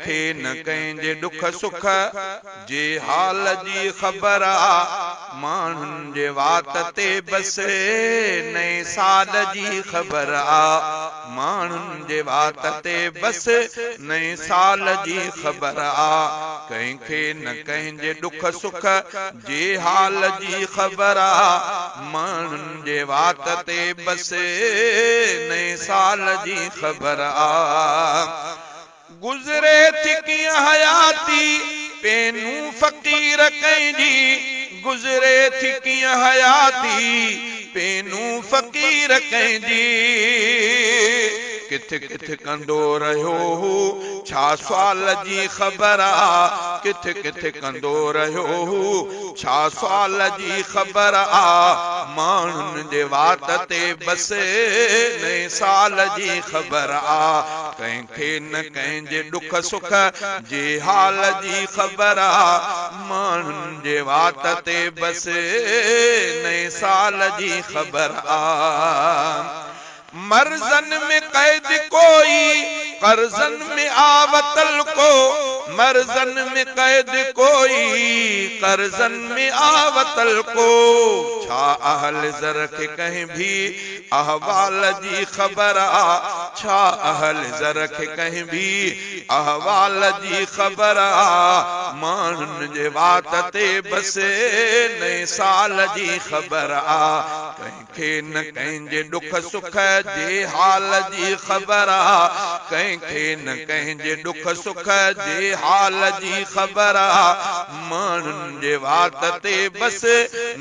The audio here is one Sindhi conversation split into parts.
کي نه ڪنهن جي ڏک سک جي حال جي خبر آ، ماڻهن جي وات تي بس نئين سال جي خبر آ، ماڻهن جي وات تي بس نئين سال جي خبر آ، ڪنهن کي نه ڪنهن جي ڏک سک جي حال جي خبر آ، ماڻهن جي وات تي بس نئين سال جي خبر آ. گذري ٿي ڪيئن حياتي، پينون فقير ڪنهن جي، گذري ٿي ڪيئن حياتي، پينون فقير ڪنهن جي. ڪٿ ڪٿ ڪندو رهيو هو، ڇا سوال جي خبر آ، ڪٿ ڪٿ ڪندو رهيو هو، ڇا سوال جي خبر آ، ماڻهن جي وات تي بس نئين سال جي خبر آ، ڪنهن کي نه ڪنهن جي ڏک سک جي حال جي خبر آ، ماڻهن جي وات تي بس نئين سال جي خبر آ. مرضن ۾ قيد ڪوئي، قرضن ۾ آ وتل ڪو، مرضن ۾ قيد ڪوئي، قرضن ۾ آ وتل ڪو، ڇا اهل زر کي ڪنهن ڀي احوال جي خبر آ، ڇا اهل زر کي ڪنهن ڀي احوال جي خبر آ، ماڻهن جي وات تي بس نئين سال جي خبر آ، ڪنهن کي نه ڪنهن جي ڏک سک جي حال جي خبر آ، ڪنهن کي نه ڪنهن جي ڏک سک جي حال جي خبر آ، ماڻهن جي وات تي بس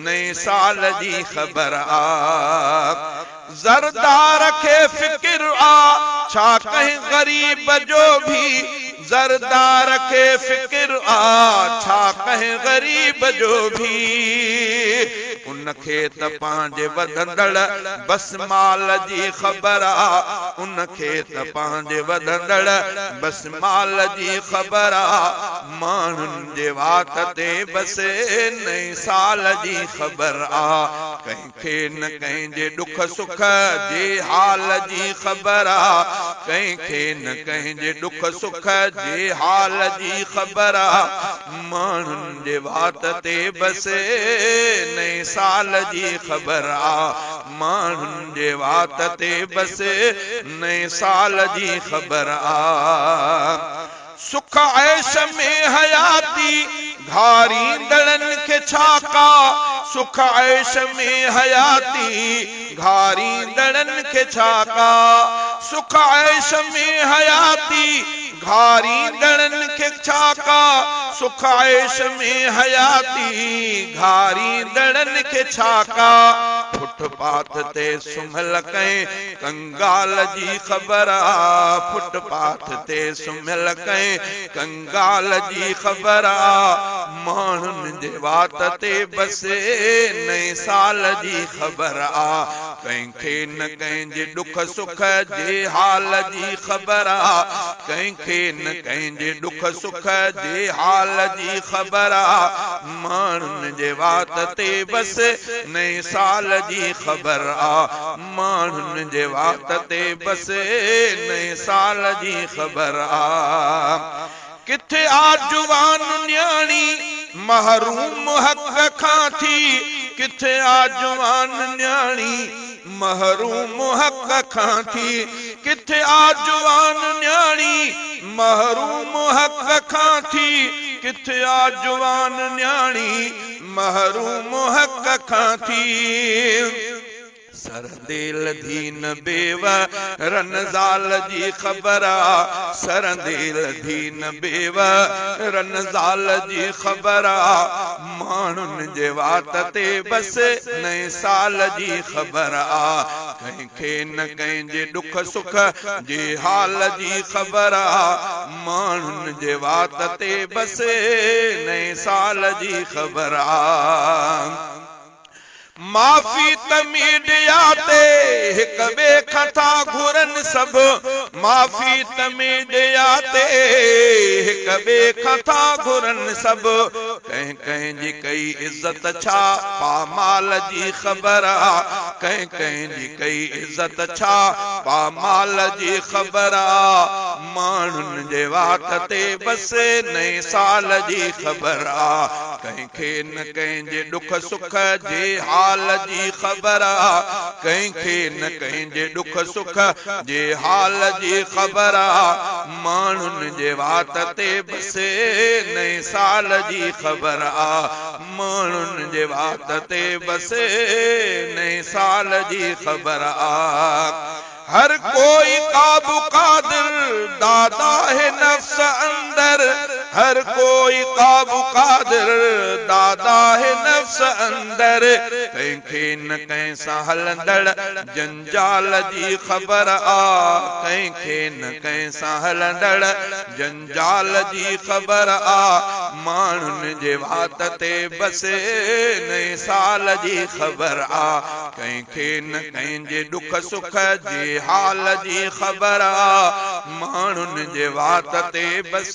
نئين سال جي خبر آ. زردار کي فڪر آ ڇا ڪنهن غريب جو ڀي، زردار کي فڪر آ ڇا ڪنهن غريب جو ڀي. ان کي ته پنهنجي وڌندڙ بس مال جي خبر آ، ان کي ته پنهنجي وڌندڙ بس مال جي خبر آ، ماڻهن جي وات تي بس نئين سال جي خبر آ، ڪنهن کي نه ڪنهن جي ڏک سک جي حال جي خبر آ، ڪنهن کي نه ڪنهن جي ڏک سک جي حال جي خبر آ، ماڻهن جي وات تي بس نئين سال جي خبر آ، ماڻهن جي وات تي بس نئين سال جي خبر آ. سک عيش ۾ حياتي گهاريندڙن کي ڇا ڪا، سک عيش ۾ حياتي گهاريندڙن کي ڇا ڪا، سک عيش ۾ حياتي گهاريندڙن کي ڇا ڪا، سک عيش ۾ حياتي گهاريندڙن کي ڇا ڪا. فٽ پاٿ تي سمهيل ڪنهن ڪنگال جي خبر آ، فٽ پاٿ تي سمهيل ڪنهن ڪنگال جي خبر آ، ماڻهن جي وات تي بس نئين سال جي خبر آ، ڪنهن کي نه ڪنهن جي ڏک سک جي حال جي خبر آ، ڪنهن کي نه ڪنهن جي ڏک سک جي حال جي خبر آ، ماڻهن جي وات تي بس نئين سال جي خبر آ، ماڻهن جي وات تي بس نئين سال جي خبر آ. ڪٿي آ جوان نياڻي محروم حق کان ٿي، ڪٿي آ جوان نياڻي محروم حق کان ٿي، ڪٿي آ جوان نياڻي محروم حق کان ٿي، ڪٿي آ جوان نياڻي محروم حق کان ٿي. سرندي لڌي نه بيوه رن زال جي خبر آ، سرندي لڌي نه بيوه رن زال جي خبر آ، ماڻهن جي وات تي بس نئين سال جي خبر آ، ڪنهن کي نه ڪنهن جي ڏک سک جي حال جي خبر آ، ماڻهن جي وات تي بس نئين سال جي خبر آ. معافي ته ميڊيا تي هڪ ٻئي کان ٿا گهرن سڀ، معافي ته ميڊيا تي هڪ ٻئي کان ٿا گهرن سڀ. ڪنهن ڪنهن جي ڪئي عزت ڇا پامال جي خبر آ. ڪنهن ڪنهن جي ڪئي عزت ڇا پامال جي خبر آ. ماڻهن جي وات تي بس نئين سال جي خبر آ. ڪنهن کي نه ڪنهن جي ڏک سک جي حال جي خبر آ. ڪنهن کي نه ڪنهن جي ڏک سک جي حال جي خبر آ. ماڻهن جي وات تي بس نئين سال جي خبر آ. ماڻهن جي وات تي بس نئين سال جي خبر آ. هر ڪوئي قابو قادر دادا هي نفس اندر. هر ڪوئي قابو قادر دادا هي نفس اندر. ڪنهن کي نه ڪنهن سان هلندڙ جنجال جي خبر آ. ڪنهن کي نه ڪنهن سان هلندڙ جنجال جي خبر آ. ماڻهن جي وات تي بس نئين سال جي خبر آ. ڪنهن کي نه ڪنهن جي ڏک سک جي حال جي خبر آ. ماڻهن جي وات تي بس